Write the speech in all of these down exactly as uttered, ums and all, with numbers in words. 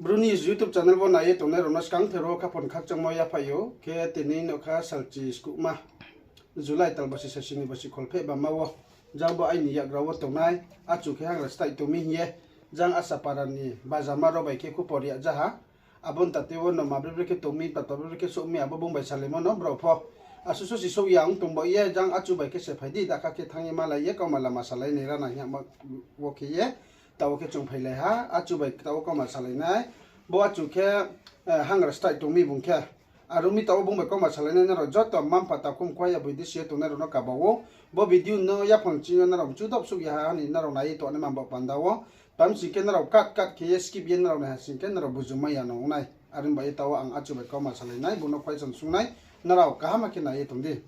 Bru News YouTube channel wo nai ye tongnai rao no skangther wo khaphang khakchangmo yaphaih ou. Khe tini nokha salchi skuhma July tal bosi sasini bosi kholpheh bama wo jang bo aini yakgra wo tongnai achu khe hangra staih tong mi hing ye jang Asapara ni bajama rao bai khe khupor yagjaha. Abo ni tate wo no ma bre bre khe tong mi, pata bre bre khe souh mi, abo bung bai salaimo no brao pho asuh suh si souh ya ong tong bao ye jang achu bai khe se phai di, dakha khe thanng ye malai ye kauma lama salai nai rana hing ye ma wo khe ye taoh wo khe chung phailai ha, achu bai taoh wo kauma salai nai. Bo achu khe hangra staih tong mi bung khe. Aro mi taoh wo bung bai kauma salai nai, nrao joto mma-mpha takhum khua ya boidesi ye tongnai rao no kaba ou. Bo video no yaphang ching yo nrao mchu doh souh ya ha ni nrao nai ye tongnai man baoh panda wo. Tma sing khe nrao cut cut khe ye skip ye nrao nai ha sing khe nrao buju mai ya nung nai. Are ong ba ye taoh wo ang achu bai kauma salai nai, bung no question sung nai, nrao kaham khe nai ye tong di.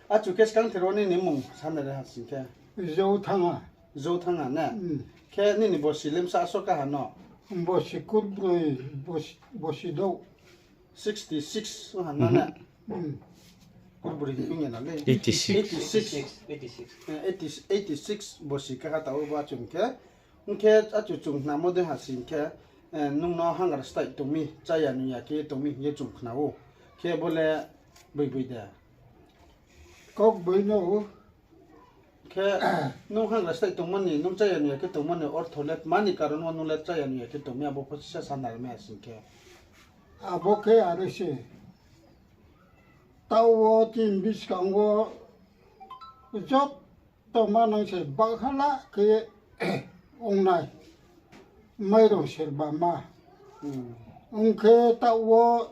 Achu khe skangther wo nini mmung sa nai re ha sing khe? Jou Thanga. Jou Thanga ne? Khe nini bosi le bsa so kaha no? Bosi kurbroi, bosi, bosi douh. Sixty six ong ha na ne? Kurbroi hing ya na le? Eighty six. Eighty six. Eighty six. Eh, eighty, eighty six bosi kaha taoh wo bo achu khe. Ong khe achu chung khnamo dei ha sing khe, nung no hangra staih tong mi, chá ya nung ya khe tong mi hing ye chung khna ou. Khe bo le boi boi de? Kau boi no. Khe nung hangra staih tongmo ni, nung chá ya nung ya khe tongmo ni ortho le tma ni karon wo nung le chá ya nung ya khe tong mi, abo pho sisa sa nai mi ha sing khe? Abo khe are se. Taoh wo chini buskang wo joto manang se bahhala khe ong nai. Mairong serba ma. Ong khe taoh wo,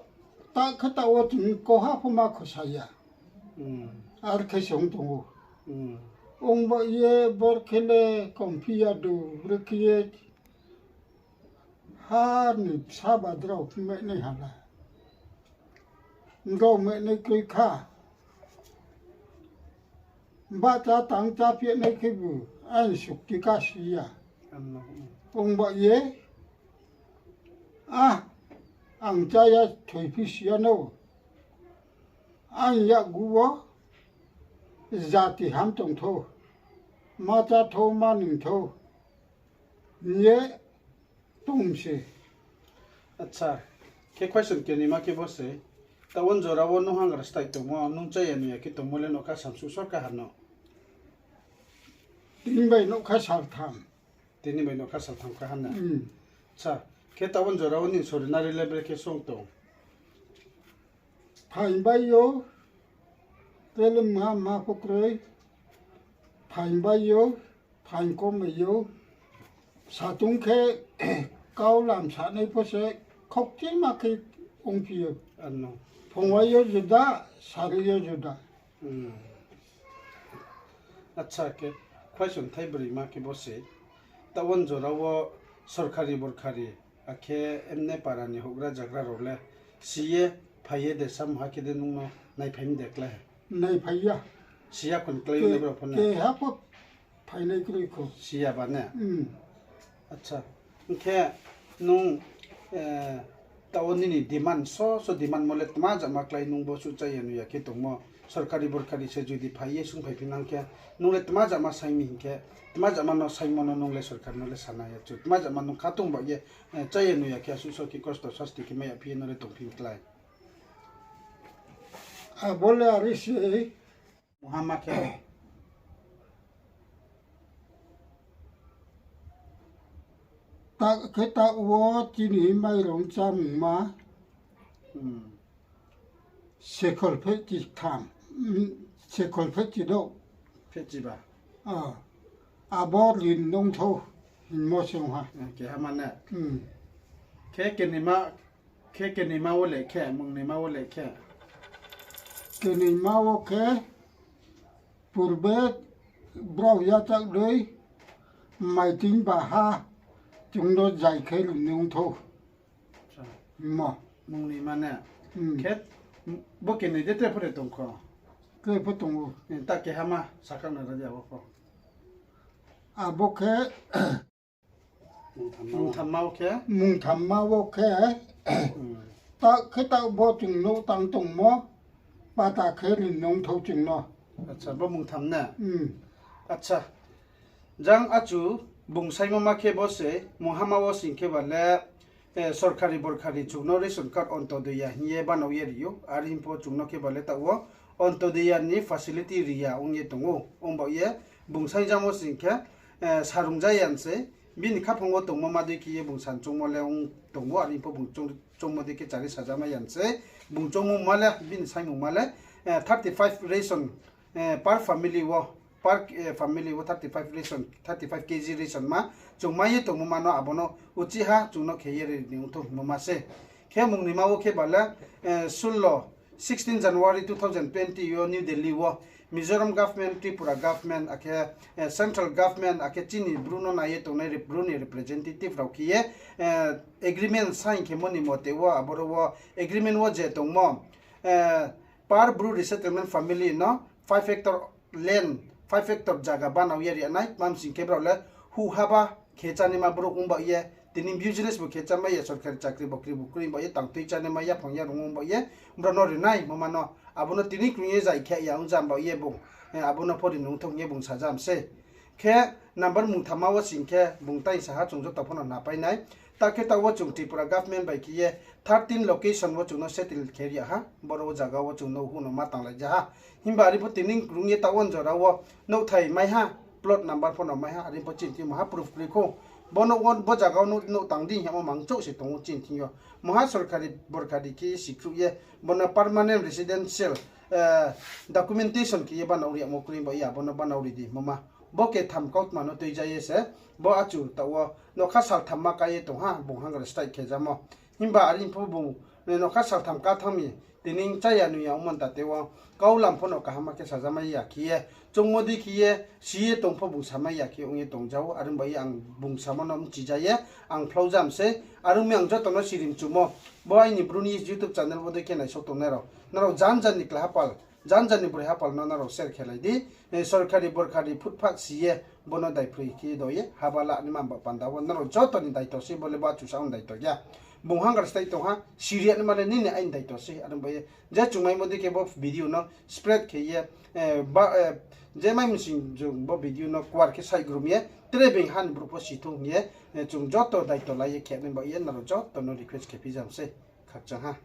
taoh khe taoh wo chini koha pho ma khosa ya. Ar khe se ong tong ou. Ong ba ye bor khe le komphi ya du, brekhe ye ha ni bsa ba drao phi mainai ha la. Drao mainai kroi kha. Bahcha tang chá phi nai khebu, aini sukti kasi ya. Ong ba ye, a, ang chá ya thoiphi si ya no. Aini yakgu wo jati ham tong thou, ma chá thou, ma ning thou hing ye tong se. Acha, khe question keni ma khe bo se, taoh wo jora wo nung hangra staih tongmo, nung chá ya nung ya khe tongmo le nokha samsuh sor kaha no? Tini bai nokha saltham. Tini bai nokha saltham kaha na? Acha, khe taoh wo jora wo nini sori nari le brekhe song tong? Phaing bai ou, tele mha mha pho kroi. Phaing bai ou, phaing kom bai ou. Satung khe kau lam sanai pho se khokchima khe ongphi ou. Phungwai yo juda, sari yo juda. Acha, khe question thai broi ma khe bo se, taoh wo jora wo sorkari borkari, akhe emne para ni houhgra jagra rao le si ye phai ye de samha khe de nung no naiphai mi de klái? Naiphai ya. Si ya khon klái ou ne brao pho ne? Keha pho phainai kroi kho. Si ya ba ne? Acha. Hing khe nung, taoh wo nini demand, so so demand mo le tma jama klái nung bo suh chá ya nung ya khe tongmo? Sorkari borkari se judi phai ye sungphai phi nang khe, nung le tma jama saing mi hing khe, tma jama no saingmo no nung le sorkar no le sana ya chu, tma jama nung khatung ba ye, chá ya nung ya khe asuh so khe kosto sasti khe mai ya phi ye no le tongphi klái? Abo le are se. Muhama khe. Ta khe taoh wo chini mairong chámungma. Sekhol phehchi tham, sekhol phehchi douh. Phehchi ba? Abo rin nung thou, hingmo se ong ha. Keha ma ne? Khe kenima, khe kenima wo le khe, mungnaima wo le khe? Kenima wo khe, purbe brao yachak dei, maiting baha, chung no zai khe rin nung thou. Mo. Mungnaima ne? Khe bo kenoi de tre pho de tong kho? Tre pho tong ou. Ta keha ma sakha na ra di abo pho. Abo khe mungthamma wo khe? Mungthamma wo khe, ta khe taoh bo chung nouh tang tongmo, pata khe rin nung thou chung no. Acha, bo mungtham ne? Acha. Jang achu bung saimo ma khe bo se, munghama wo sing khe ba le, sorkari borkari chung no ration card Antyodaya hing ye banao ye ri ou, are hing pho chung no khe ba le taoh wo Antyodaya ni facility ri ya ong ye tong ou. Ong baoh ye bung saingjamo sing khe, sarungja ya se, bini khaphang wo tongmo ma dei khe ye bung san choungmo le ong tong ou, are hing pho bung choungmo dei khe chari sajamai ya se, bung choungmo ma le, bini saingmung ma le, thirty five ration per family wo, per family wo thirty five ration, thirty five K G ration ma chung mai ye tongmo ma no abo no uchih ha chung no khe ye ri ni ongthou hingmo ma se. Khe mung ni ma wo khe ba le, sullo, sixteen January two thousand twenty yo New Delhi wo Mizoram government, Tripura government, akhe central government, akhe chini Bru no nai ye tongnai Bru ni representative rao khe ye agreement sign khemo ni mote wo aboro wo agreement wo je tongmo, per Bru resettlement family no five hectare land, five hectare zaga banao ye ri nai, tma hing khe brao le huh haba khe chánaima brouh ong baoh ye, tini business bo khe chámai ya, sorkari chakri bokri bo kroi baoh ye, tang tui chánaima yaphang yarung ong baoh ye, brao no ri nai hingmo ma no, abo no tini krung ye zai khe ya ong jam baoh ye bung, abo no pho ri nung thong ye bung sajam se. Khe number mungthama wo sing khe bung tai sa ha, chung joto pho no napai nai. Ta khe taoh wo chung Tripura government bai khe ye thirteen location wo chung no settle khe ri ha, boro wo zaga wo chung no huh no ma tanglai ja ha. Himba are pho tini krung ye taoh wo jora wo nouhthai mai ha, plot number pho no mai ha, are pho chini thing maha proof kroi khou. Bo nouh wo, bo zaga wo nouh tang di hingmo mang chouh se tong ou chini thing yo. Maha sorkari borkari khe ye sikhruh ye, bo no permanent residential documentation khe ye banao ri yagmo kroi baoh ye, abo no banao ri di hingmo ma. Bo ketham kautma no tuija ye se, bo achu taoh wo nokha saltham ma ká ye tong ha, bung hunger strike khe jamo. Himba are pho bung nokha saltham ká thanng mi, tini chaya nung ya ongmo ntate wo, kaulam pho no kaham khe sajamai ya khe ye, choungmo dei khe ye, si ye tong pho bung samai ya khe ong ye tong ja ou, are baoh ye ang bung samo no mchi ja ye, ang phlao jam se, are ong mi ang joto no sirimchumo, bo aini Bru ni YouTube channel wo dei khe naisao tongnai rao, nrao janja ni kla hapal, janja ni broi hapal no nrao share khe lai di, sorkari borkari phutphak si ye, bo no daiphroi khe do ye, haba la naima ba panda wo, nrao joto ni daito se, bo le bo achu sa ong daito ya. Bung hunger strike tong ha, siri ya naima le nini aini daito se, are baoh ye. Je chung maimo dei khe bo video no spread khe ye, je mai msing chung bo video no kuar khe saigrum ye, tre being ha ni brouh pho si thou hing ye, chung joto daito lai ye khe nai baoh ye, nrao joto no request khe phi jam se, khakchang ha.